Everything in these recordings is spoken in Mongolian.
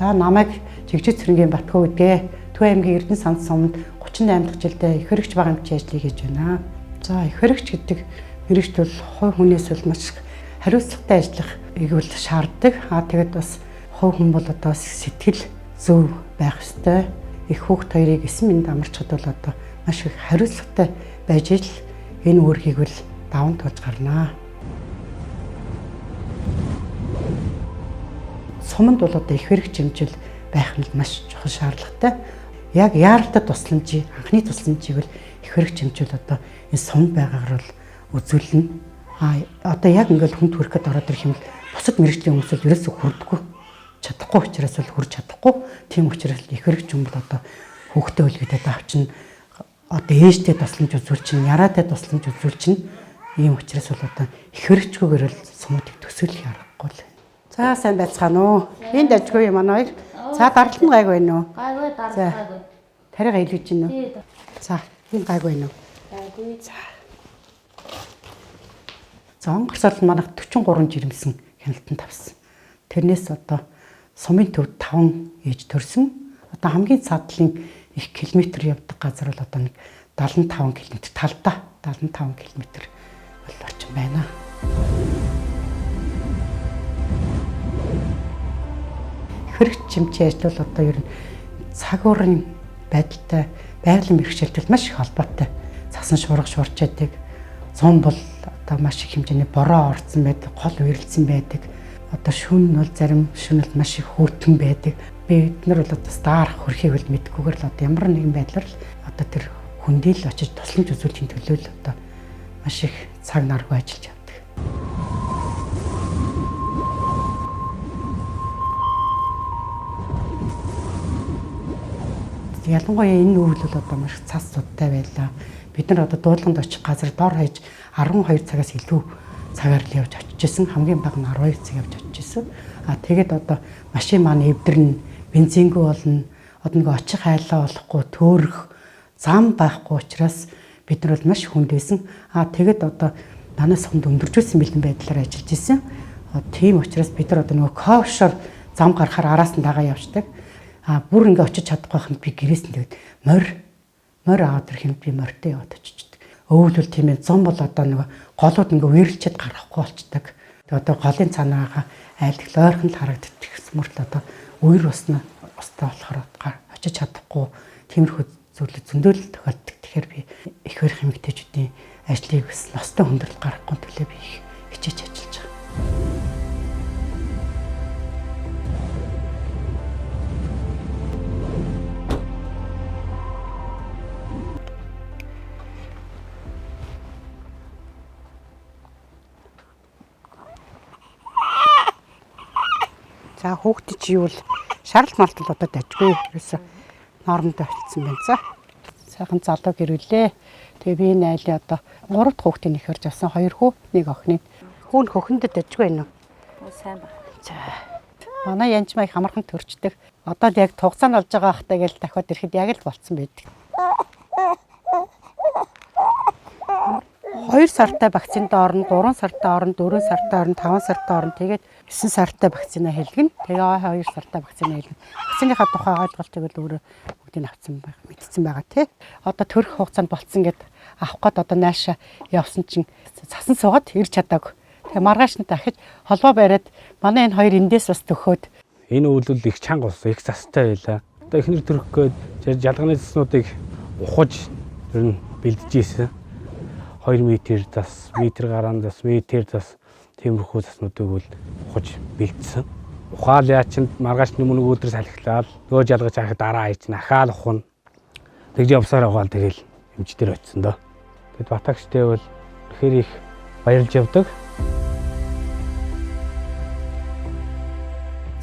За намайг Жигжид Цэрэнгийн Батхүү гэдгээ Төв аймгийн Эрдэнэ санд суманд 38 дахь жилдээ эх хөрөгч бага эмчийн ажлыг хийж байна. За эх хөрөгч гэдэг мэрэгжил бол хувь хүнээс бол маш их хариуцлагатай ажиллах ийг бол шаарддаг. Аа тэгэд бас хувь хүн бол одоо сэтгэл зөв байх ёстой. Их хүүхд хоёрыг эсэм энд амарчхад бол одоо маш их хариуцлагатай байж ил энэ үүргийг бол даван туулж гарнаа. Суманд бол одоо их хэрэг чимжил байх нь маш чухал шаардлагатай. Яг яаралтай тусламжийг, анхны тусламжийг бол их хэрэг чимжил одоо энэ суманд байгаагаар бол үзүүлнэ. А одоо яг ингээл хүн төрөхөд ороод ирэх юм бол бусад мэрэгжлийн хүмүүс бол ерөөсөө хүрдэггүй. Чадахгүй учраас бол хүрч чадахгүй. Тийм учраас их хэрэг чимжил одоо хүүхдээ хөлгөдөд авчна. Одоо ээжтэй тусламж үзүүлчин, яраатай тусламж үзүүлчин. Ийм учраас бол одоо их хэрэгчгүйгээр л сумуудыг төсөөлөх аргагүй л. За сайн байцгаана уу? Энд ажгүй юм манай хоёр. За даралт нь гайгүй байна уу? Гайгүй За. дараагүй. Тарига илүүж гин үү? Тий. За энэ гайгүй байна уу? Гайгүй. За. За онгорсол манайх 43 жирэмсэн хяналтанд авсан. Тэрнээс одоо сумын төвд 5 ээж төрсөн. Одоо хамгийн цаадлын их километр явдаг газар бол одоо нэг 75 км талдаа 75 км бол орчин байна. Хөрөгч чимчийн ажил бол одоо ер нь цаг уурын байдалтай байгалийн бэрхшээлтэй маш их холбоотой. Цасан шуурга шуурч яадаг. Зун бол одоо маш их хэмжээний бороо орцсон байдаг, гол үерлсэн байдаг. Одоо шүн бол зарим шүн бол маш их хөтөн байдаг. Бид нар бол одоо даарах хөрхийг бол мэдгүйгээр л одоо ямар нэгэн байдлаар л одоо тэр хүндэл очиж тусламж үзүүлэхийн төлөө л одоо маш их цаг наргүй ажиллаж явдаг. Ялангуяа энэ өвөл бол одоо маш их цас зудтай байлаа. Бид нар одоо дуулганд очих газар дор хаяж 12 цагаас илүү цагаар л явж очиж исэн. Хамгийн бага нь 12 цаг явж очиж исэн. А тэгээд одоо машин маань эвдэрнэ, бензингүй болно. Одоо нэг очих хайлаа болохгүй, төөрөх зам байхгүй учраас бид нар бол маш хүнд байсан. А тэгээд одоо танаас хүнд өндөржүүлсэн бэлэн байдлаар ажиллаж исэн. Тийм учраас бид нар одоо нөгөө кофшор зам гарахаар араас нь дагаа явждаг. А бүр ингээ очиж чадахгүй байхад би гэрээс нь тэгээд морь аваад ирэх юм би морьтой яваад очичдаг. Өвөл бол тийм ээ зам бол одоо нөгөө голууд ингээ үерлчээд гарахгүй болчдаг. Тэгээд одоо голын цаана байгаа айл тэгэл ойрхон л харагдчих гэсэн мөртөл одоо үер усна устай болохоор очиж чадахгүй тиймэрхүү зүйлүүд зөндөл тохиолддог. Тэгэхээр би их хөрх эмэгтэйчүүдийн ажлыг бас ностой хүндрэл гаргахгүй төлөө би их хичээж ажиллаж байгаа. За хүүхдээ чи юу л шаралт малтал одоо дажгүй ерөөсө нормонд болцсон байна. За сайхан залуу гэрүүлээ. Тэгээ би энэ айлын одоо 3 дахь хүүхдийг ихэрж авсан 2 хүү нэг охины. Хүүн хөхөндөд дажгүй байна уу? Сайн ба. За манай янжмаа их амархан төрчдөг. Одоо л яг тугацаа нь болж байгаа хахтай гэж дахиад ирэхэд яг л болцсон байдаг. 2 сартай вакцинд орно, 3 сартай орно, 4 сартай орно, 5 сартай орно. Тэгээд 9 сартай вакцина хэлгэнэ. Тэгээ 2 сартай вакцина хэлгэнэ. Вакциныхаа тухай ойлголтыг бол өөрөө бүгдийг авсан байх, мэдсэн байгаа тий. Одоо төрөх хугацаанд болцсон гэд авах гээд одоо наашаа явсан чинь цасан суугаад ирж чадаагүй. Тэгээ маргааш нь дахиж холбоо бариад манай энэ хоёр эндээс бас төхөөд Энэ өвөл их чанга ус, их застай байлаа. Одоо эхнэр төрөх гээд жалганы заснуудыг ухаж ер нь бэлдэж ийсэн. 2 метр зас, метр гараан зас, метр зас тиймэрхүү заснуудыг бол ухаж бэлдсэн. Ухаал яачин маргааш нэг өнөг өдөр салхилаад нөгөө жалгаж ахад дараа айчин ахаал ухна. Тэгж явсаар угаал тэгэл эмч дээр очисон доо. Тэгэд батагчтай бол үнэхээр их баярлж явдаг.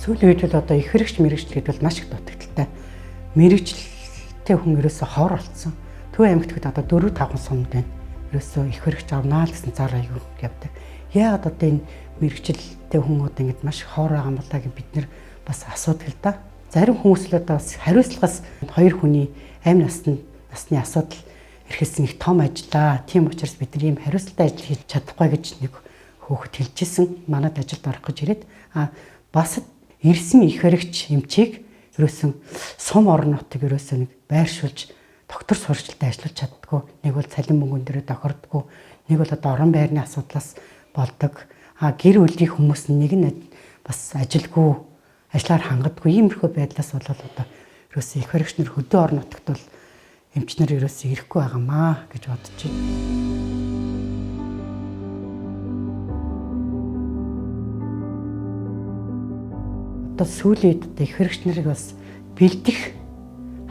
Сүүлийн үед бол одоо их хэрэгч мэрэгжил гэдэг бол маш их дутагдaltaй. Мэрэгжилтэй хүн ерөөсө хор болцсон. Төв аймагт хэд одоо 4 5 сумд байна. Ерөөсө их хэрэгч авнаа л гэсэн зар аягүй явдаг. Яагаад одоо энэ мэрэгжилтэй хүн одоо ингэж маш их хор байгаа юм болаа гэж бид нэр бас асуудаг л да. Зарим хүмүүс л одоо бас хариуцлагаас хоёр хүний амь насны асуудал эрхэлсэн их том ажиллаа. Тийм учраас бид нар ийм хариуцлагатай ажил хийж чадахгүй гэж нэг хөөхд хэлжсэн. Манад ажилд орох гэж ирээд а бас Ирсэн их баригч эмчийг ерөөсөн сум орон нутгийг ерөөсөн нэг байршуулж доктор сурчлалтай ажиллаж чаддгүй. Нэг бол цалин мөнгөн дээрээ тохирдгоо. Нэг бол одоо орон байрны асуудлаас болдог. А гэр бүлийн хүмүүс нэг нь бас ажилгүй, ажиллаар хангадгүй иймэрхүү байдлаас болоод одоо ерөөсөн их баригч нар хөдөө орон нутагт бол эмчнэр ерөөсөн ирэхгүй байгаамаа гэж бодож байна. Одоо сүүлийн үед одоо их хэрэгч нарыг бас бэлдэх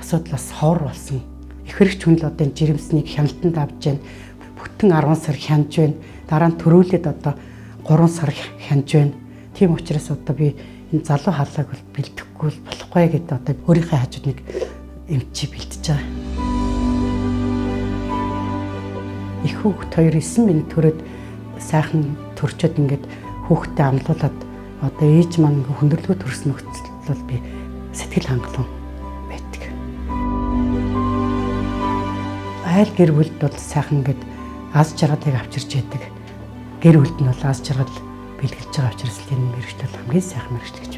асуудал бас ховор болсон. Их хэрэгч хүн л одоо энэ жирэмснийг хяналтанд авч байна. Бүтэн 10 сар хянаж байна. Дараа нь төрүүлээд одоо 3 сар хянаж байна. Тийм учраас одоо би энэ залуу халааг бол бэлдэхгүй бол болохгүй гэдээ одоо өөрийнхөө хажууд нэг эмчи бэлдэж байгаа. Их хүүхэд 2 9 минут төрөөд сайхан төрчөөд ингээд хүүхдээ амлуулад одоо ээж маань ингээ хүндрэлгүй төрсөн нөхцөл бол би сэтгэл хангалуун байдаг. Айл гэр бүлд бол сайхан ингээд аз жаргалыг авчирч яадаг. Гэр бүлд нь бол аз жаргал бэлгэлж байгаа учраас л энэ мэргэжил бол хамгийн сайхан мэргэжил гэж